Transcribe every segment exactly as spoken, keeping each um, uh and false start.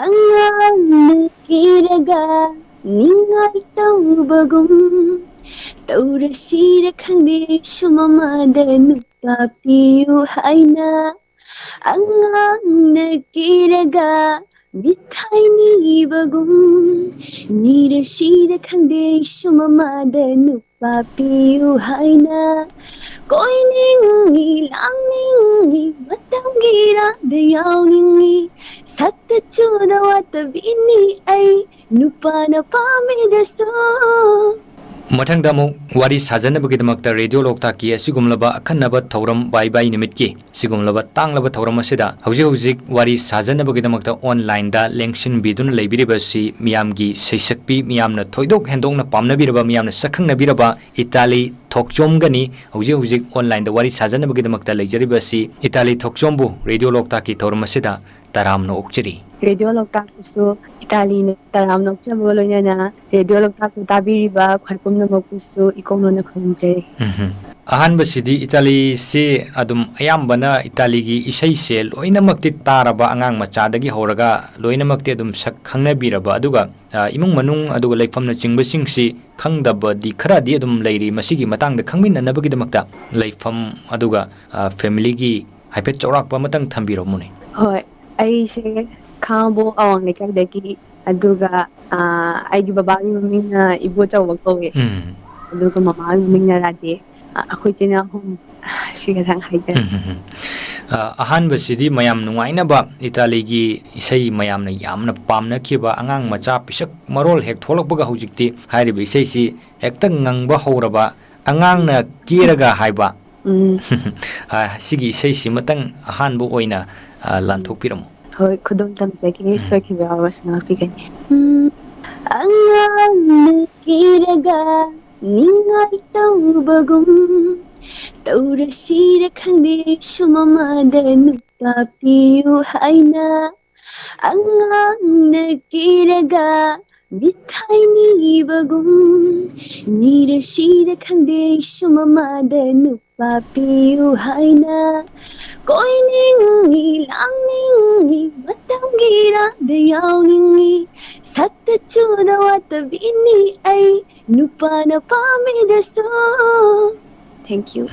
ꯑꯉꯥꯡꯅ ꯀꯦꯔꯒ ꯅꯤꯡꯉꯥꯏ ꯇꯧꯕꯒꯨꯝ ꯇꯧꯔꯁꯤꯔ ꯈꯪꯗꯦ, ꯁꯨꯝ ꯑꯃꯗ ꯅꯨꯄꯥ ꯄꯤꯌꯨ ꯍꯥꯏꯅ꯫ ꯑꯉꯥꯡꯅ ꯀꯦꯔꯒ ꯃꯤꯊꯥꯏ ꯅꯤꯕꯒꯨꯝ ꯅꯤꯔꯁꯤꯔ ꯈꯪꯗꯦ, ꯁꯨꯝ ꯑꯃꯗ ꯅꯨꯄꯥ ꯄꯤꯌꯨ ꯍꯥꯏꯅ꯫ ꯀꯣꯏꯅꯤꯡꯉꯤ, ꯂꯥꯡꯅꯤꯡꯉꯤ, ꯃꯇꯝꯒꯤ ꯏꯔꯥꯡꯗ ꯌꯥꯎꯅꯤꯡꯉꯤ, ꯁꯛꯇ ꯆꯨꯗ ꯋꯥꯇꯕꯤꯅꯤ ꯑꯩ, ꯅꯨꯄꯥꯅ ꯄꯥꯝꯃꯤꯗꯁꯨ꯫ ꯃꯊꯪꯗ ꯑꯃꯨꯛ ꯋꯥꯔꯤ ꯁꯥꯖꯅꯕꯒꯤꯗꯃꯛꯇ ꯔꯦꯗꯤꯑꯣ ꯂꯣꯛꯇꯥꯛꯀꯤ ꯑꯁꯤꯒꯨꯝꯂꯕ ꯑꯈꯟꯅꯕ ꯊꯧꯔꯝ ꯕꯥꯏ ꯕꯥꯏ ꯅꯨꯃꯤꯠꯀꯤ ꯁꯤꯒꯨꯝꯂꯕ ꯇꯥꯡꯂꯕ ꯊꯧꯔꯝ ꯑꯁꯤꯗ ꯍꯧꯖꯤꯛ ꯍꯧꯖꯤꯛ ꯋꯥꯔꯤ ꯁꯥꯖꯅꯕꯒꯤꯗꯃꯛꯇ ꯑꯣꯟꯂꯥꯏꯟꯗ ꯂꯦꯡꯁꯤꯟꯕꯤꯗꯨꯅ ꯂꯩꯕꯤꯔꯤꯕ ꯑꯁꯤ ꯃꯤꯌꯥꯝꯒꯤ ꯁꯩꯁꯛꯄꯤ, ꯃꯤꯌꯥꯝꯅ ꯊꯣꯏꯗꯣꯛ ꯍꯦꯟꯗꯣꯛꯅ ꯄꯥꯝꯅꯕꯤꯔꯕ, ꯃꯤꯌꯥꯝꯅ ꯁꯛꯈꯪꯅꯕꯤꯔꯕ ꯏꯇꯥꯂꯤ ꯊꯣꯛꯆꯣꯝꯒꯅꯤ꯫ ꯍꯧꯖꯤꯛ ꯍꯧꯖꯤꯛ ꯑꯣꯟꯂꯥꯏꯟꯗ ꯋꯥꯔꯤ ꯁꯥꯖꯅꯕꯒꯤꯗꯃꯛꯇ ꯂꯩꯖꯔꯤꯕ ꯑꯁꯤ ꯏꯇꯥꯂꯤ ꯊꯣꯛꯆꯣꯝꯕꯨ ꯔꯦꯗꯤꯑꯣ ꯂꯣꯛꯇꯥꯛꯀꯤ ꯊꯧꯔꯝ ꯑꯁꯤꯗ ꯇꯔꯥꯝꯅ ꯑꯣꯛꯆꯔꯤ꯫ ꯔꯦꯗꯤꯑꯣ ꯂꯣꯛꯇꯥꯛꯄꯨꯁꯨ ꯏꯇꯥꯂꯤꯅ ꯇꯔꯥꯝꯅ ꯑꯣꯛꯆꯕꯒ ꯂꯣꯏꯅꯅ ꯔꯦꯗꯤꯑꯣ ꯂꯣꯛꯇꯥꯛꯄꯨ ꯇꯥꯕꯤꯔꯤꯕ ꯈ꯭ꯋꯥꯏ ꯄꯨꯝꯅꯃꯛꯄꯨꯁꯨ ꯏꯀꯣꯛꯅꯅ ꯈꯨꯔꯨꯝꯖꯔꯤ꯫ ꯎꯝꯍꯨꯝ꯫ ꯑꯍꯥꯟꯕꯁꯤꯗꯤ ꯏꯇꯥꯂꯤꯁꯤ ꯑꯗꯨꯝ ꯑꯌꯥꯝꯕꯅ ꯏꯇꯥꯂꯤꯒꯤ ꯏꯁꯩꯁꯦ ꯂꯣꯏꯅꯃꯛꯇꯤ ꯇꯥꯔꯕ, ꯑꯉꯥꯡ ꯃꯆꯥꯗꯒꯤ ꯍꯧꯔꯒ ꯂꯣꯏꯅꯃꯛꯇꯤ ꯑꯗꯨꯝ ꯁꯛ ꯈꯪꯅꯕꯤꯔꯕ, ꯑꯗꯨꯒ, ꯑ, ꯏꯃꯨꯡ ꯃꯅꯨꯡ ꯑꯗꯨꯒ ꯂꯩꯐꯝꯅꯆꯤꯡꯕꯁꯤꯡꯁꯤ ꯈꯪꯗꯕꯗꯤ ꯈꯔꯗꯤ ꯑꯗꯨꯝ ꯂꯩꯔꯤ꯫ ꯃꯁꯤꯒꯤ ꯃꯇꯥꯡꯗ ꯈꯪꯃꯤꯟꯅꯅꯕꯒꯤꯗꯃꯛꯇ ꯂꯩꯐꯝ ꯑꯗꯨꯒ, ꯑ, ꯐꯦꯃꯤꯂꯤꯒꯤ ꯍꯥꯏꯐꯦꯠ ꯆꯥꯎꯔꯥꯛꯄ ꯑꯃꯇꯪ ꯊꯝꯕꯤꯔꯝꯃꯨꯅꯦ꯫ ꯍꯣꯏ, ꯑꯩꯁꯦ ꯈꯥꯉꯕꯣꯛ ꯑꯋꯥꯡ ꯂꯩꯀꯥꯏꯗꯒꯤ, ꯑꯗꯨꯒ, ꯑ, ꯑꯩꯒꯤ ꯕꯕꯥꯒꯤ ꯃꯃꯤꯡꯅ ꯏꯕꯣꯆꯧꯕ ꯀꯧꯋꯦ, ꯎꯝ꯫ ꯑꯗꯨꯒ ꯃꯃꯥꯒꯤ ꯃꯃꯤꯡꯅ ꯔꯥꯙꯦ꯫ ꯑ, ꯑꯩꯈꯣꯏ ꯏꯆꯤꯟ ꯏꯅꯥꯎ ꯑꯍꯨꯝ, ꯁꯤ ꯈꯇꯪ ꯍꯥꯏꯖꯔꯦ꯫ ꯎꯝ, ꯎꯝ, ꯎꯝ꯫ ꯑ, ꯑꯍꯥꯟꯕꯁꯤꯗꯤ ꯃꯌꯥꯝ ꯅꯨꯡꯉꯥꯏꯅꯕ ꯏꯇꯥꯂꯤꯒꯤ ꯏꯁꯩ ꯃꯌꯥꯝꯅ ꯌꯥꯝꯅ ꯄꯥꯝꯅꯈꯤꯕ ꯑꯉꯥꯡ ꯃꯆꯥ ꯄꯤꯁꯛ ꯃꯔꯣꯜ ꯍꯦꯛ ꯊꯣꯛꯂꯛꯄꯒ ꯍꯧꯖꯤꯛꯇꯤ ꯍꯥꯏꯔꯤꯕ ꯏꯁꯩꯁꯤ ꯍꯦꯛꯇ ꯉꯪꯕ ꯍꯧꯔꯕ, ꯑꯉꯥꯡꯅ ꯀꯦꯔꯒ ꯍꯥꯏꯕ꯫ ꯎꯝ꯫ ꯑ, ꯁꯤꯒꯤ ꯏꯁꯩꯁꯤꯃꯇꯪ ꯑꯍꯥꯟꯕ ꯑꯣꯏꯅ, ꯑ, ꯂꯥꯟꯊꯣꯛꯄꯤꯔꯝꯃꯨ꯫ ꯍꯣꯏ, ꯈꯨꯗꯣꯜ ꯇꯝꯖꯒꯦ, ꯎꯝ꯫ ꯁꯣꯏꯈꯤꯕ ꯌꯥꯎꯔꯕꯁꯨ ꯉꯥꯛꯄꯤꯒꯅꯤ꯫ ꯎꯝ, ꯑꯉꯥꯡꯅ ꯀꯦꯔꯒ ꯅꯤꯡꯉꯥꯏ ꯇꯧꯕꯒꯨꯝ ꯇꯧꯔꯁꯤꯔ ꯈꯪꯗꯦ, ꯁꯨꯝ ꯑꯃꯗ ꯅꯨꯄꯥ ꯄꯤꯌꯨ ꯍꯥꯏꯅ꯫ ꯑꯉꯥꯡꯅ ꯀꯦꯔꯒ ꯃꯤꯊꯥꯏ ꯅꯤꯕꯒꯨꯝ ꯅꯤꯔꯁꯤꯔ ꯈꯪꯗꯦ, ꯁꯨꯝ ꯑꯃꯗ ꯅꯨꯄꯥ ꯄꯤꯌꯨ ꯍꯥꯏꯅ꯫ ꯀꯣꯏꯅꯤꯡꯉꯤ, ꯂꯥꯡꯅꯤꯡꯉꯤ, ꯃꯇꯝꯒꯤ ꯏꯔꯥꯡ ꯗ ꯌꯥꯎꯅꯤꯡꯉꯤ, ꯁꯛꯇ ꯆꯨꯗ ꯋꯥꯠꯇꯕꯤꯅꯤ ꯑꯩ, ꯅꯨꯄꯥꯅ ꯄꯥꯝꯃꯤꯗꯁꯨ꯫ Thank you.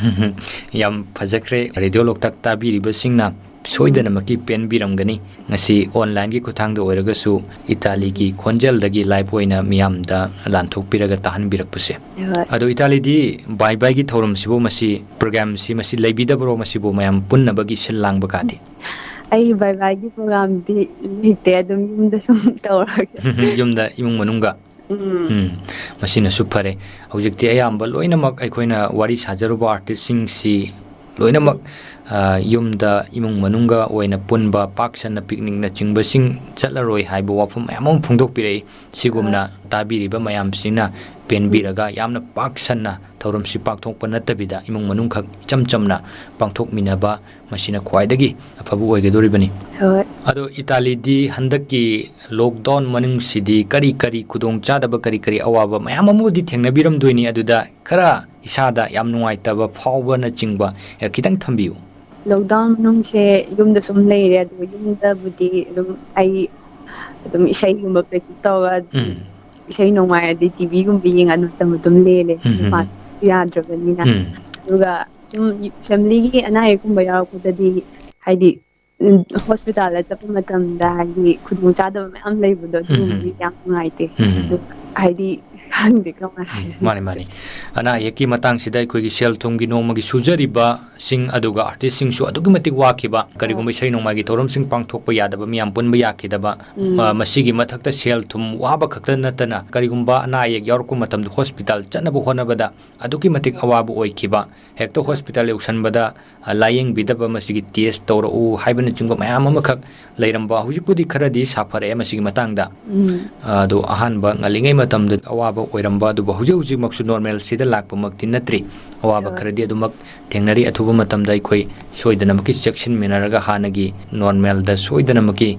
ꯌꯥꯝ ꯐꯖꯈ꯭ꯔꯦ꯫ ꯔꯦꯗꯤꯑꯣ ꯂꯣꯛꯇꯥꯛ ꯇꯥꯕꯤꯔꯤꯕꯁꯤꯡꯅ ꯁꯣꯏꯗꯅꯃꯛꯀꯤ ꯄꯦꯟꯕꯤꯔꯝꯒꯅꯤ꯫ ꯉꯁꯤ ꯑꯣꯟꯂꯥꯏꯟꯒꯤ ꯈꯨꯠꯊꯥꯡꯗ ꯑꯣꯏꯔꯒꯁꯨ ꯏꯇꯥꯂꯤꯒꯤ ꯈꯣꯟꯖꯦꯜꯗꯒꯤ ꯂꯥꯏꯚ ꯑꯣꯏꯅ ꯃꯤꯌꯥꯝꯗ ꯂꯥꯟꯊꯣꯛꯄꯤꯔꯒ ꯇꯥꯍꯟꯕꯤꯔꯛꯄꯁꯦ꯫ ꯍꯣꯏ꯫ ꯑꯗꯣ ꯏꯇꯥꯂꯤꯗꯤ ꯕꯥꯏ ꯕꯥꯏꯒꯤ ꯊꯧꯔꯝꯁꯤꯕꯨ, ꯃꯁꯤ ꯄ꯭ꯔꯣꯒ꯭ꯔꯥꯝꯁꯤ, ꯃꯁꯤ ꯂꯩꯕꯤꯗꯕ꯭ꯔꯣ? ꯃꯁꯤꯕꯨ ꯃꯌꯥꯝ ꯄꯨꯟꯅꯕꯒꯤ ꯁꯤꯜ ꯂꯥꯡꯕ ꯀꯥꯗꯤ? ꯑꯩ ꯕꯥꯏ ꯕꯥꯏꯒꯤ ꯄ꯭ꯔꯣꯒ꯭ꯔꯥꯝꯗꯤ ꯂꯩꯇꯦ, ꯑꯗꯨꯝ ꯌꯨꯝꯗ ꯁꯨꯝ ꯇꯧꯔꯒꯦ꯫ ꯌꯨꯝꯗ ꯏꯃꯨꯡ ꯃꯅꯨꯡꯒ? ꯎꯝ꯫ ꯎꯝ, ꯃꯁꯤꯅꯁꯨ ꯐꯔꯦ꯫ ꯍꯧꯖꯤꯛꯇꯤ ꯑꯌꯥꯝꯕ ꯂꯣꯏꯅꯃꯛ ꯑꯩꯈꯣꯏꯅ ꯋꯥꯔꯤ ꯁꯥꯖꯔꯨꯕ ꯑꯥꯔꯇꯤꯁꯁꯤꯡꯁꯤ ꯂꯣꯏꯅꯃꯛ, ꯑ, ꯌꯨꯝꯗ ꯏꯃꯨꯡ ꯃꯅꯨꯡꯒ ꯑꯣꯏꯅ ꯄꯨꯟꯕ, ꯄꯥꯛ ꯁꯟꯅ ꯄꯤꯛꯅꯤꯛꯅꯆꯤꯡꯕꯁꯤꯡ ꯆꯠꯂꯔꯣꯏ ꯍꯥꯏꯕ ꯋꯥꯐꯝ ꯃꯌꯥꯝ ꯑꯃ ꯐꯣꯡꯗꯣꯛꯄꯤꯔꯛꯏ꯫ ꯁꯤꯒꯨꯝꯅ ꯇꯥꯕꯤꯔꯤꯕ ꯃꯌꯥꯝꯁꯤꯅ ꯄꯦꯟꯕꯤꯔꯒ ꯌꯥꯝꯅ ꯄꯥꯛ ꯁꯟꯅ ꯊꯧꯔꯝꯁꯤ ꯄꯥꯡꯊꯣꯛꯄ ꯅꯠꯇꯕꯤꯗ ꯏꯃꯨꯡ ꯃꯅꯨꯡꯈꯛ ꯏꯆꯝ ꯆꯝꯅ ꯄꯥꯡꯊꯣꯛꯃꯤꯟꯅꯕ, ꯃꯁꯤꯅ ꯈ꯭ꯋꯥꯏꯗꯒꯤ ꯑꯐꯕ ꯑꯣꯏꯒꯗꯧꯔꯤꯕꯅꯤ꯫ ꯍꯣꯏ꯫ ꯑꯗꯣ ꯏꯇꯥꯂꯤꯗꯤ ꯍꯟꯗꯛꯀꯤ ꯂꯣꯛꯗꯥꯎꯟ ꯃꯅꯨꯡꯁꯤꯗꯤ ꯀꯔꯤ ꯀꯔꯤ ꯈꯨꯗꯣꯡꯆꯥꯗꯕ, ꯀꯔꯤ ꯀꯔꯤ ꯑꯋꯥꯕ ꯃꯌꯥꯝ ꯑꯃꯕꯨꯗꯤ ꯊꯦꯡꯅꯕꯤꯔꯝꯗꯣꯏꯅꯤ, ꯑꯗꯨꯗ ꯈꯔ ꯏꯁꯥꯗ ꯌꯥꯝ ꯅꯨꯡꯉꯥꯏꯇꯕ ꯐꯥꯎꯕꯅꯆꯤꯡꯕ, ꯑꯦ, ꯈꯤꯇꯪ ꯊꯝꯕꯤꯌꯨ꯫ ꯂꯣꯛꯗꯥꯎꯟ ꯃꯅꯨꯡꯁꯦ ꯌꯨꯝꯗ ꯁꯨꯝ ꯂꯩꯔꯦ, ꯑꯗꯨꯒ ꯌꯨꯝꯗꯕꯨꯗꯤ ꯑꯗꯨꯝ ꯑꯩ ꯑꯗꯨꯝ ꯏꯁꯩꯒꯨꯝꯕ ꯄ꯭ꯔꯦꯛꯇꯤꯁ ꯇꯧꯔꯒ ꯑꯗꯨꯝ ꯎꯝ꯫ ꯏꯁꯩ ꯅꯣꯡꯃꯥꯏ ꯑꯗꯩ ꯇꯤꯚꯤꯒꯨꯝꯕ ꯌꯦꯡꯉ ꯑꯗꯨꯝ ꯃꯇꯝ ꯑꯗꯨꯝ ꯂꯦꯜꯂꯦ, ꯎꯝ, ꯎꯝ, ꯎꯝ꯫ ꯃꯄꯥꯟꯁꯨ ꯌꯥꯗ꯭ꯔꯕꯅꯤꯅ꯫ ꯎꯝ꯫ ꯑꯗꯨꯒ ꯁꯨꯝ ꯐꯦꯃꯤꯂꯤꯒꯤ ꯑꯅꯥ ꯑꯌꯦꯛꯀꯨꯝꯕ ꯌꯥꯎꯔꯛꯄꯗꯗꯤ, ꯍꯥꯏꯗꯤ, ꯎꯝ, ꯍꯣꯁꯄꯤꯇꯥꯜꯗ ꯆꯠꯄ ꯃꯇꯝꯗ, ꯍꯥꯏꯗꯤ, ꯈꯨꯗꯣꯡꯆꯥꯗꯕ ꯃꯌꯥꯝ ꯂꯩꯕꯗꯣ, ꯎꯝ, ꯎꯝ꯫ ꯑꯗꯨꯒꯨꯝꯕꯗꯤ ꯌꯥꯝ ꯅꯨꯡꯉꯥꯏꯇꯦ꯫ ꯎꯝ, ꯎꯝ꯫ ꯑꯗꯨ, ꯍꯥꯏꯗꯤ, ꯈꯪꯗꯦ ꯀꯃꯥꯏꯅ ꯎꯝ, ꯍꯥꯏꯗꯣꯏꯅꯣ꯫ ꯃꯥꯅꯦ, ꯃꯥꯅꯦ꯫ ꯑꯅꯥ ꯑꯌꯦꯛꯀꯤ ꯃꯇꯥꯡꯁꯤꯗ ꯑꯩꯈꯣꯏꯒꯤ ꯁꯦꯜ ꯊꯨꯝꯒꯤ ꯅꯣꯡꯃꯒꯤ ꯁꯨꯖꯔꯤꯕꯁꯤꯡ, ꯑꯗꯨꯒ ꯑꯥꯔꯇꯤꯁꯁꯤꯡꯁꯨ ꯑꯗꯨꯛꯀꯤ ꯃꯇꯤꯛ ꯋꯥꯈꯤꯕ, ꯀꯔꯤꯒꯨꯝꯕ ꯍꯣꯏ꯫ ꯏꯁꯩ ꯅꯣꯡꯃꯥꯏꯒꯤ ꯊꯧꯔꯝꯁꯤꯡ ꯄꯥꯡꯊꯣꯛꯄ ꯌꯥꯗꯕ, ꯃꯤꯌꯥꯝ ꯄꯨꯟꯕ ꯌꯥꯈꯤꯗꯕ, ꯎꯝ꯫ ꯑ, ꯃꯁꯤꯒꯤ ꯃꯊꯛꯇ ꯁꯦꯜ ꯊꯨꯝ ꯋꯥꯕ ꯈꯛꯇ ꯅꯠꯇꯅ, ꯀꯔꯤꯒꯨꯝꯕ ꯑꯅꯥ ꯑꯌꯦꯛ ꯌꯥꯎꯔꯛꯄ ꯃꯇꯝꯗ ꯍꯣꯁꯄꯤꯇꯥꯜ ꯆꯠꯅꯕ ꯍꯣꯠꯅꯕꯗ ꯑꯗꯨꯛꯀꯤ ꯃꯇꯤꯛ ꯑꯋꯥꯕ ꯑꯣꯏꯈꯤꯕ, ꯍꯦꯛꯇ ꯍꯣꯁꯄꯤꯇꯥꯜ ꯌꯧꯁꯟꯕꯗ, ꯑ, ꯂꯥꯌꯦꯡꯕꯤꯗꯕ, ꯃꯁꯤꯒꯤ ꯇꯦꯁ ꯇꯧꯔꯛꯎ ꯍꯥꯏꯕꯅꯆꯤꯡꯕ ꯃꯌꯥꯝ ꯑꯃꯈꯛ ꯂꯩꯔꯝꯕ, ꯍꯧꯖꯤꯛꯄꯨꯗꯤ ꯈꯔꯗꯤ ꯁꯥꯐꯔꯛꯑꯦ ꯃꯁꯤꯒꯤ ꯃꯇꯥꯡꯗ꯫ ꯎꯝ꯫ ꯑ, ꯑꯗꯣ ꯑꯍꯥꯟꯕ ꯉꯜꯂꯤꯉꯩ ꯃꯇꯝꯗ ꯑꯋꯥꯕ ꯑꯣꯏꯔꯝꯕ, ꯑꯗꯨꯕꯨ ꯍꯧꯖꯤꯛ ꯍꯧꯖꯤꯛꯃꯛꯁꯨ ꯅꯣꯔꯃꯦꯜꯁꯤꯗ ꯂꯥꯛꯄꯃꯛꯇꯤ ꯅꯠꯇ꯭ꯔꯤ꯫ ꯑꯋꯥꯕ ꯍꯣꯏ꯫ ꯈꯔꯗꯤ ꯑꯗꯨꯃꯛ ꯊꯦꯡꯅꯔꯤ꯫ ꯑꯊꯨꯕ ꯃꯇꯝꯗ ꯑꯩꯈꯣꯏ ꯁꯣꯏꯗꯅꯃꯛꯀꯤ ꯆꯦꯛꯁꯤꯟꯃꯤꯟꯅꯔꯒ ꯍꯥꯟꯅꯒꯤ ꯅꯣꯔꯃꯦꯜꯗ ꯁꯣꯏꯗꯅꯃꯛꯀꯤ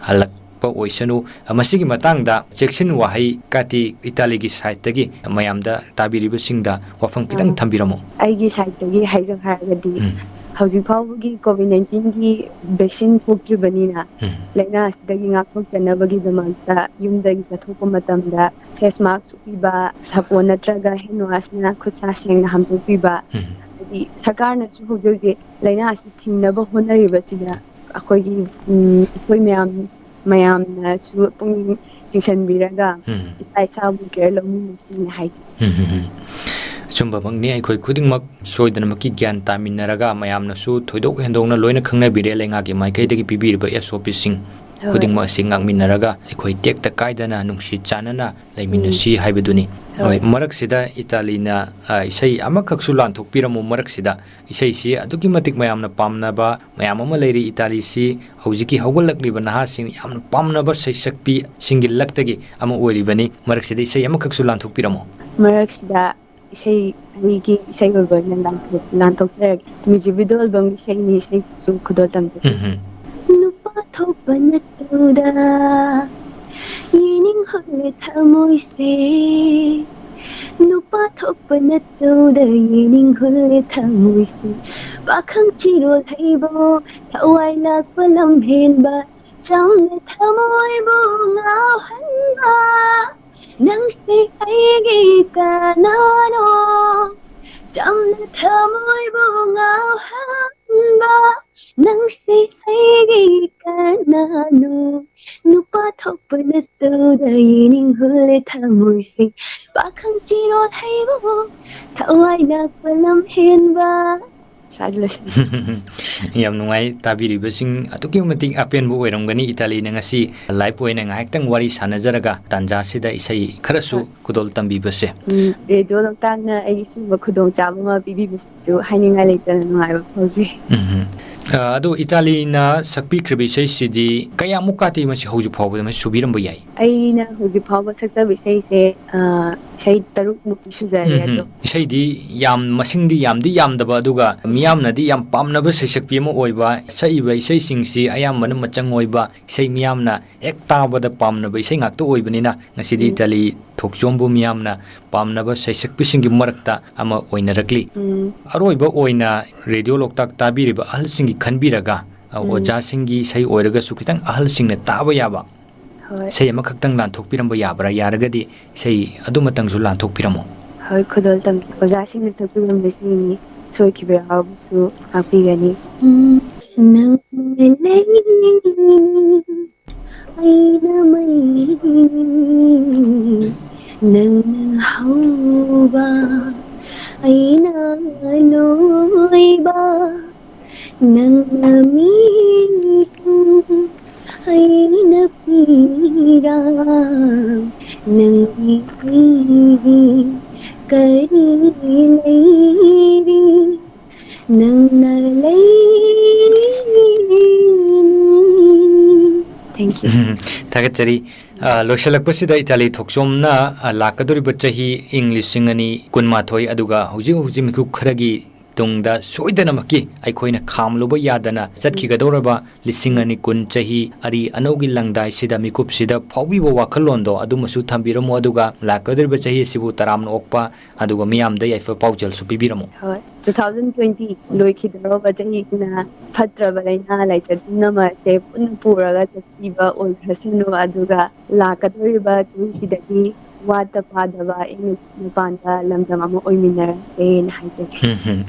ꯍꯜꯂꯛꯄ ꯑꯣꯏꯁꯅꯨ꯫ ꯃꯁꯤꯒꯤ ꯃꯇꯥꯡꯗ ꯆꯦꯛꯁꯤꯟ ꯋꯥꯍꯩ ꯀꯥꯇꯤ ꯏꯇꯥꯂꯤꯒꯤ ꯁꯥꯏꯠꯇꯒꯤ ꯃꯌꯥꯝꯗ, ꯇꯥꯕꯤꯔꯤꯕꯁꯤꯡꯗ ꯋꯥꯐꯝ ꯈꯤꯇꯪ ꯑꯥ꯫ ꯊꯝꯕꯤꯔꯝꯃꯨ꯫ ꯑꯩꯒꯤ ꯁꯥꯏꯠꯇꯒꯤ ꯍꯥꯏꯖꯧ ꯍꯥꯏꯔꯒꯗꯤ, ꯎꯝ꯫ ꯍꯧꯖꯤꯛ ꯐꯥꯎꯕꯒꯤ ꯀꯣꯚꯤꯗ ꯅꯥꯏꯟꯇꯤꯟꯒꯤ ꯚꯦꯛꯁꯤꯟ ꯊꯣꯛꯇ꯭ꯔꯤꯕꯅꯤꯅ, ꯎꯝ꯫ ꯂꯥꯏꯅꯥ ꯑꯁꯤꯗꯒꯤ ꯉꯥꯛꯊꯣꯛꯆꯅꯕꯒꯤꯗꯃꯛꯇ ꯌꯨꯝꯗꯒꯤ ꯆꯠꯊꯣꯛꯄ ꯃꯇꯝꯗ ꯐꯦꯁ ꯃꯥꯛꯁ ꯎꯞꯄꯤꯕ, ꯁꯥꯄꯣꯟ ꯅꯠꯇ꯭ꯔꯒ ꯍꯦꯟ ꯋꯥꯁꯅ ꯈꯨꯠ ꯁꯥ ꯁꯦꯡꯅ ꯍꯥꯝꯗꯣꯛꯄꯤꯕ, ꯎꯝ꯫ ꯍꯥꯏꯗꯤ ꯁꯔꯀꯥꯔꯅꯁꯨ ꯍꯧꯖꯤꯛ ꯍꯧꯖꯤꯛ ꯂꯥꯏꯅꯥ ꯑꯁꯤ ꯊꯤꯡꯅꯕ ꯍꯣꯠꯅꯔꯤꯕꯁꯤꯗ ꯑꯩꯈꯣꯏꯒꯤ, ꯎꯝ, ꯑꯩꯈꯣꯏ ꯃꯌꯥꯝ, ꯃꯌꯥꯝꯅꯁꯨ ꯄꯨꯛꯅꯤꯡ ꯆꯤꯡꯁꯤꯟꯕꯤꯔꯒ ꯎꯝ꯫ ꯏꯁꯥ ꯏꯁꯥꯕꯨ ꯀꯦꯌꯔ ꯂꯧꯃꯤꯟꯅꯁꯤꯅ ꯍꯥꯏꯖꯩ꯫ ꯎꯝ, ꯎꯝ, ꯎꯝ꯫ ꯑꯆꯨꯝꯕꯃꯛꯅꯤ, ꯑꯩꯈꯣꯏ ꯈꯨꯗꯤꯡꯃꯛ ꯁꯣꯏꯗꯅꯃꯛꯀꯤ ꯒ꯭ꯌꯥꯟ ꯇꯥꯃꯤꯟꯅꯔꯒ ꯃꯌꯥꯝꯅꯁꯨ ꯊꯣꯏꯗꯣꯛ ꯍꯦꯟꯗꯣꯛꯅ ꯂꯣꯏꯅ ꯈꯪꯅꯕꯤꯔꯦ ꯂꯩꯉꯥꯛꯀꯤ ꯃꯥꯏꯀꯩꯗꯒꯤ ꯄꯤꯕꯤꯔꯤꯕ ꯑꯦꯁ ꯑꯣ ꯄꯤꯁꯤꯡ ꯍꯣꯏ꯫ ꯈꯨꯗꯤꯡꯃꯛ ꯑꯁꯤ ꯉꯥꯛꯃꯤꯟꯅꯔꯒ ꯑꯩꯈꯣꯏ ꯇꯦꯛꯇ ꯀꯥꯏꯗꯅ ꯅꯨꯡꯁꯤ ꯆꯥꯟꯅꯅ ꯂꯩꯃꯤꯟꯅꯁꯤ ꯍꯥꯏꯕꯗꯨꯅꯤ꯫ ꯍꯣꯏ꯫ ꯍꯣꯏ, ꯃꯔꯛꯁꯤꯗ ꯏꯇꯥꯂꯤꯅ, ꯑ, ꯏꯁꯩ ꯑꯃꯈꯛꯁꯨ ꯂꯥꯟꯊꯣꯛꯄꯤꯔꯝꯃꯨ꯫ ꯃꯔꯛꯁꯤꯗ ꯏꯁꯩꯁꯤ ꯑꯗꯨꯛꯀꯤ ꯃꯇꯤꯛ ꯃꯌꯥꯝꯅ ꯄꯥꯝꯅꯕ ꯃꯌꯥꯝ ꯑꯃ ꯂꯩꯔꯤ꯫ ꯏꯇꯥꯂꯤꯁꯤ ꯍꯧꯖꯤꯛꯀꯤ ꯍꯧꯒꯠꯂꯛꯂꯤꯕ ꯅꯍꯥꯁꯤꯡ ꯌꯥꯝꯅ ꯄꯥꯝꯅꯕ ꯁꯩꯁꯛꯄꯤꯁꯤꯡꯒꯤ ꯂꯛꯇꯒꯤ ꯑꯃ ꯑꯣꯏꯔꯤꯕꯅꯤ꯫ ꯃꯔꯛꯁꯤꯗ ꯏꯁꯩ ꯑꯃꯈꯛꯁꯨ ꯂꯥꯟꯊꯣꯛꯄꯤꯔꯝꯃꯨ꯫ ꯃꯔꯛꯁꯤꯗ ꯏꯁꯩ ꯑꯩꯒꯤ ꯏꯁꯩ ꯑꯣꯏꯕ ꯑꯣꯏꯅ ꯂꯥꯟꯊꯣꯛ-, ꯂꯥꯟꯊꯣꯛꯆꯔꯒꯦ꯫ ꯃ꯭ꯌꯨꯖꯤꯛ ꯚꯤꯗꯤꯑꯣ ꯑꯦꯜꯕꯝꯒꯤ ꯏꯁꯩꯅꯤ, ꯏꯁꯩꯁꯤꯁꯨ ꯈꯨꯗꯣꯜ ꯇꯝꯖꯒꯦ꯫ ꯎꯝ, ꯎꯝ꯫ ꯅꯨꯄꯥ ꯊꯣꯛꯄ ꯅꯠꯇꯧꯗ ꯌꯦꯅꯤꯡ ꯍꯨꯜꯂꯦ ꯊꯃꯣꯏꯁꯦ, ꯅꯨꯄꯥ ꯊꯣꯛꯄ ꯅꯠꯇꯧꯗ ꯌꯦꯅꯤꯡ ꯍꯨꯜꯂꯦ ꯊꯃꯣꯏꯁꯦ, ꯄꯥꯈꯪ ꯆꯤꯔꯣꯜ ꯍꯩꯕꯣ ꯊꯋꯥꯏ ꯂꯥꯛꯄ ꯂꯝꯍꯦꯟꯕ, ꯆꯝꯅ ꯊꯃꯣꯏꯕꯨ ꯉꯥꯎꯍꯟꯕ, ꯅꯪꯁꯦ ꯑꯩꯒꯤ ꯀꯅꯥꯅꯣ? ꯆꯝꯅ ꯊꯃꯣꯏꯕꯨ ꯉꯥꯎꯍꯟꯕ, ꯅꯪꯁꯦ ꯑꯩꯒꯤ ꯀꯅꯥꯅꯣ? ꯅꯨꯄꯥ ꯊꯣꯛꯄ ꯅꯠꯇꯧꯗ ꯌꯦꯅꯤꯡ ꯍꯨꯜꯂꯦ ꯊꯃꯣꯏꯁꯦ, ꯄꯥꯈꯪ ꯆꯤꯔꯣꯜ ꯍꯩꯕꯕꯨ ꯊꯋꯥꯏ ꯂꯥꯛꯄ ꯂꯝꯍꯦꯟꯕ꯫ ꯁ꯭ꯋꯥꯏꯗ ꯂꯣꯏꯁꯤꯟ- ꯌꯥꯝ ꯅꯨꯡꯉꯥꯏ, ꯇꯥꯕꯤꯔꯤꯕꯁꯤꯡ ꯑꯗꯨꯛꯀꯤ ꯃꯇꯤꯛ ꯑꯄꯦꯟꯕ ꯑꯣꯏꯔꯝꯒꯅꯤ꯫ ꯏꯇꯥꯂꯤꯅ ꯉꯁꯤ ꯂꯥꯏꯚ ꯑꯣꯏꯅ ꯉꯥꯏꯍꯥꯛꯇꯪ ꯋꯥꯔꯤ ꯁꯥꯟꯅꯖꯔꯒ ꯇꯥꯟꯖꯥꯁꯤꯗ ꯏꯁꯩ ꯈꯔꯁꯨ ꯍꯣꯏ꯫ ꯈꯨꯗꯣꯜ ꯇꯝꯕꯤꯕꯁꯦ꯫ ꯎꯝ, ꯔꯦꯗꯤꯑꯣ ꯂꯣꯛꯇꯥꯛꯅ ꯑꯩꯒꯤ ꯁꯤꯒꯨꯝꯕ ꯈꯨꯗꯣꯡꯆꯥꯕ ꯑꯃ ꯄꯤꯕꯤꯕꯁꯤꯁꯨ ꯍꯥꯏꯅꯤꯡꯉꯥꯏ ꯂꯩꯇꯅ ꯅꯨꯡꯉꯥꯏꯕ ꯐꯥꯎꯖꯩ꯫ ꯎꯝ꯫ ꯑ, ꯑꯗꯣ ꯏꯇꯥꯂꯤꯅ ꯁꯛꯄꯤꯈ꯭ꯔꯤꯕ ꯏꯁꯩꯁꯤꯗꯤ ꯀꯌꯥꯃꯨꯛ ꯀꯥꯇꯤ ꯃꯁꯤ ꯍꯧꯖꯤꯛ ꯐꯥꯎꯕꯗ ꯃꯁꯤ ꯁꯨꯕꯤꯔꯝꯕ ꯌꯥꯏ? ꯑꯩꯅ ꯍꯧꯖꯤꯛ ꯐꯥꯎꯕ ꯁꯛꯆꯕ ꯏꯁꯩꯁꯦ, ꯑ, ꯏꯁꯩ ꯇꯔꯨꯛꯃꯨꯛꯇꯤ ꯁꯨꯖꯔꯦ꯫ ꯎꯝ, ꯑꯗꯣ ꯎꯝ꯫ ꯏꯁꯩꯗꯤ ꯌꯥꯝ, ꯃꯁꯤꯡꯗꯤ ꯌꯥꯝꯗꯤ ꯌꯥꯝꯗꯕ, ꯑꯗꯨꯒ ꯃꯤꯌꯥꯝꯅꯗꯤ ꯌꯥꯝ ꯄꯥꯝꯅꯕ ꯁꯩꯁꯛꯄꯤ ꯑꯃ ꯑꯣꯏꯕ, ꯁꯛꯏꯕ ꯏꯁꯩꯁꯤꯡꯁꯤ ꯑꯌꯥꯝꯕꯅ ꯃꯆꯪ ꯑꯣꯏꯕ, ꯏꯁꯩ ꯃꯤꯌꯥꯝꯅ ꯍꯦꯛ ꯇꯥꯕꯗ ꯄꯥꯝꯅꯕ ꯏꯁꯩ ꯉꯥꯛꯇ ꯑꯣꯏꯕꯅꯤꯅ, ꯉꯁꯤꯗꯤ ꯎꯝ꯫ ꯏꯇꯥꯂꯤ ꯊꯣꯛꯆꯣꯝꯕꯨ ꯃꯤꯌꯥꯝꯅ ꯄꯥꯝꯅꯕ ꯁꯩꯁꯛꯄꯤꯁꯤꯡꯒꯤ ꯃꯔꯛꯇ ꯑꯃ ꯑꯣꯏꯅꯔꯛꯂꯤ꯫ ꯎꯝ꯫ ꯑꯔꯣꯏꯕ ꯑꯣꯏꯅ ꯔꯦꯗꯤꯑꯣ ꯂꯣꯛꯇꯥꯛ ꯇꯥꯕꯤꯔꯤꯕ ꯑꯍꯜꯁꯤꯡꯒꯤ ꯈꯟꯕꯤꯔꯒ, ꯑ, ꯎꯝ꯫ ꯑꯣꯖꯥꯁꯤꯡꯒꯤ ꯏꯁꯩ ꯑꯣꯏꯔꯒꯁꯨ ꯈꯤꯇꯪ ꯑꯍꯜꯁꯤꯡꯅ ꯇꯥꯕ ꯌꯥꯕ ꯍꯣꯏ꯫ ꯏꯁꯩ ꯑꯃꯈꯛꯇꯪ ꯂꯥꯟꯊꯣꯛꯄꯤꯔꯝꯕ ꯌꯥꯕ꯭ꯔꯥ? ꯌꯥꯔꯒꯗꯤ ꯏꯁꯩ ꯑꯗꯨꯃꯇꯪꯁꯨ ꯂꯥꯟꯊꯣꯛꯄꯤꯔꯝꯃꯨ꯫ ꯍꯣꯏ, ꯈꯨꯗꯣꯜ ꯇꯝꯖꯩ꯫ ꯑꯣꯖꯥꯁꯤꯡꯅ ꯁꯛꯄꯤꯔꯝꯕꯁꯤꯡꯅꯤ, ꯁꯣꯏꯈꯤꯕ ꯌꯥꯎꯔꯕꯁꯨ ꯉꯥꯛꯄꯤꯒꯅꯤ꯫ ꯎꯝ, ꯅꯪꯅ ꯂꯩ, ꯑꯩꯅ ꯃꯩ, ꯅꯪꯅ ꯍꯧꯕ, ꯑꯩꯅ ꯂꯣꯏꯕ, ꯅꯪꯅ ꯃꯤꯀꯨꯞ, ꯑꯩꯅ ꯄꯤꯔꯥꯡ, ꯅꯪꯒꯤ ꯑꯩꯒꯤ ꯀꯔꯤ ꯂꯩꯔꯤ? ꯅꯪꯅ ꯂꯩꯔꯤꯅꯤ꯫ Thank you꯫ ꯊꯥꯒꯠꯆꯔꯤ꯫ ꯑ, ꯂꯣꯏꯁꯤꯜꯂꯛꯄꯁꯤꯗ ꯏꯇꯥꯂꯤ ꯊꯣꯛꯆꯣꯝꯅ, ꯑ, ꯂꯥꯛꯀꯗꯧꯔꯤꯕ ꯆꯍꯤ ꯏꯪ ꯂꯤꯁꯤꯡ ꯑꯅꯤ ꯀꯨꯟꯃꯥꯊꯣꯏ, ꯑꯗꯨꯒ ꯍꯧꯖꯤꯛ ꯍꯧꯖꯤꯛ ꯃꯤꯀꯨꯞ ꯈꯔꯒꯤ ꯇꯨꯡꯗ ꯁꯣꯏꯗꯅꯃꯛꯀꯤ ꯑꯩꯈꯣꯏꯅ ꯈꯥꯝꯂꯨꯕ ꯌꯥꯗꯅ ꯆꯠꯈꯤꯒꯗꯧꯔꯕ ꯂꯤꯁꯤꯡ ꯑꯅꯤ ꯀꯨꯟ ꯆꯍꯤ ꯑꯔꯤ ꯑꯅꯧꯒꯤ ꯂꯪꯗꯥꯏꯁꯤꯗ ꯃꯤꯀꯨꯞꯁꯤꯗ ꯐꯥꯎꯕꯤꯕ ꯋꯥꯈꯜꯂꯣꯟꯗꯣ ꯑꯗꯨꯃꯁꯨ ꯊꯝꯕꯤꯔꯝꯃꯨ, ꯑꯗꯨꯒ ꯂꯥꯛꯀꯗꯧꯔꯤꯕ ꯆꯍꯤ ꯑꯁꯤꯕꯨ ꯇꯔꯥꯝꯅ ꯑꯣꯛꯄ ꯑꯗꯨꯒ ꯃꯤꯌꯥꯝꯗ ꯌꯥꯏꯐ ꯄꯥꯎꯖꯦꯜꯁꯨ ꯄꯤꯕꯤꯔꯝꯃꯨ꯫ ꯍꯣꯏ, two thousand twenty ꯂꯣꯏꯈꯤꯗꯧꯔꯕ ꯆꯍꯤꯁꯤꯅ ꯐꯠꯇ꯭ꯔꯕ ꯂꯥꯏꯅꯥ ꯂꯥꯏꯆꯠ ꯄꯨꯝꯅꯃꯛ ꯑꯁꯦ ꯄꯨꯟꯅ ꯄꯨꯔꯒ ꯆꯠꯄꯤꯕ ꯑꯣꯏꯈ꯭ꯔꯁꯅꯨ, ꯑꯗꯨꯒ ꯂꯥꯛꯀꯗꯧꯔꯤꯕ ꯆꯍꯤꯁꯤꯗꯗꯤ ꯋꯥꯠꯇ ꯄꯥꯗꯕ ꯏꯪꯅ ꯆꯤꯛꯅ ꯄꯥꯟꯕ ꯂꯝꯗꯝ ꯑꯃ ꯑꯣꯏꯃꯤꯟꯅꯔꯁꯦꯅ ꯍꯥꯏꯖꯒꯦ꯫ ꯎꯝ, ꯎꯝ꯫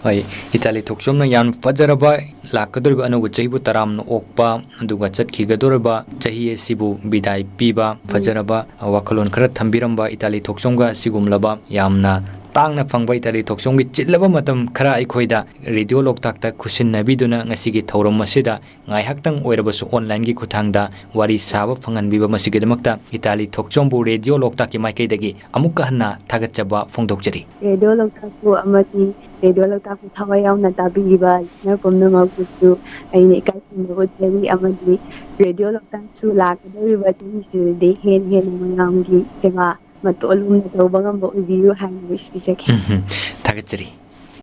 ꯍꯣꯏ, ꯏꯇꯥꯂꯤ ꯊꯣꯛꯆꯣꯝꯅ ꯌꯥꯝ ꯐꯖꯔꯕ ꯂꯥꯛꯀꯗꯧꯔꯤꯕ ꯑꯅꯧꯕ ꯆꯍꯤꯕꯨ ꯇꯔꯥꯝꯅ ꯑꯣꯛꯄ, ꯑꯗꯨꯒ ꯆꯠꯈꯤꯒꯗꯧꯔꯕ ꯆꯍꯤ ꯑꯁꯤꯕꯨ ꯕꯤꯗꯥꯏ ꯄꯤꯕ, ꯎꯝ꯫ ꯐꯖꯔꯕ ꯋꯥꯈꯜꯂꯣꯟ ꯈꯔ ꯊꯝꯕꯤꯔꯝꯕ ꯏꯇꯥꯂꯤ ꯊꯣꯛꯆꯣꯝꯒ ꯑꯁꯤꯒꯨꯝꯂꯕ ꯌꯥꯝꯅ ꯇꯥꯡꯅ ꯐꯪꯕ ꯏꯇꯥꯂꯤ ꯊꯣꯛꯆꯣꯝꯒꯤ ꯆꯤꯜꯂꯕ ꯃꯇꯝ ꯈꯔ ꯑꯩꯈꯣꯏꯗ ꯔꯦꯗꯤꯑꯣ ꯂꯣꯛꯇꯥꯛꯇ ꯈꯨꯠꯁꯤꯟꯅꯕꯤꯗꯨꯅ ꯉꯁꯤꯒꯤ ꯊꯧꯔꯝ ꯑꯁꯤꯗ ꯉꯥꯏꯍꯥꯛꯇꯪ ꯑꯣꯏꯔꯕꯁꯨ online-ꯒꯤ ꯈꯨꯠꯊꯥꯡꯗ ꯋꯥꯔꯤ ꯁꯥꯕ ꯐꯪꯍꯟꯕꯤꯕ ꯃꯁꯤꯒꯤꯗꯃꯛꯇ ꯏꯇꯥꯂꯤ ꯊꯣꯛꯆꯣꯝꯕꯨ ꯔꯦꯗꯤꯑꯣ ꯂꯣꯛꯇꯥꯛꯀꯤ ꯃꯥꯏꯀꯩꯗꯒꯤ ꯑꯃꯨꯛꯀ ꯍꯟꯅ ꯊꯥꯒꯠꯆꯕ ꯐꯣꯡꯗꯣꯛꯆꯔꯤ꯫ ꯔꯦꯗꯤꯑꯣ ꯂꯣꯛꯇꯥꯛꯄꯨ ꯑꯃꯗꯤ ꯔꯦꯗꯤꯑꯣ ꯂꯣꯛꯇꯥꯛꯄꯨ ꯊꯋꯥꯏ ꯌꯥꯎꯅ ꯇꯥꯕꯤꯔꯤꯕ listener ꯄꯨꯝꯅꯃꯛꯄꯨꯁꯨ ꯑꯩꯅ ꯏꯀꯥꯏ ꯈꯨꯝꯅꯕ ꯎꯠꯆꯔꯤ, ꯑꯃꯗꯤ ꯔꯦꯗꯤꯑꯣ ꯂꯣꯛꯇꯥꯛꯁꯨ ꯂꯥꯛꯀꯗꯧꯔꯤꯕ ꯆꯍꯤꯁꯤꯗꯗꯤ ꯍꯦꯟꯅ ꯍꯦꯟꯅ ꯃꯌꯥꯝꯒꯤ ꯁꯦꯕꯥ ꯃꯇꯣꯟ ꯂꯨꯝꯅ ꯇꯧꯕ ꯉꯝꯕ ꯑꯣꯏꯕꯤꯌꯨ ꯍꯥꯏꯅ wish ꯄꯤꯖꯒꯦ꯫ ꯎꯝ, ꯊꯥꯒꯠꯆꯔꯤ꯫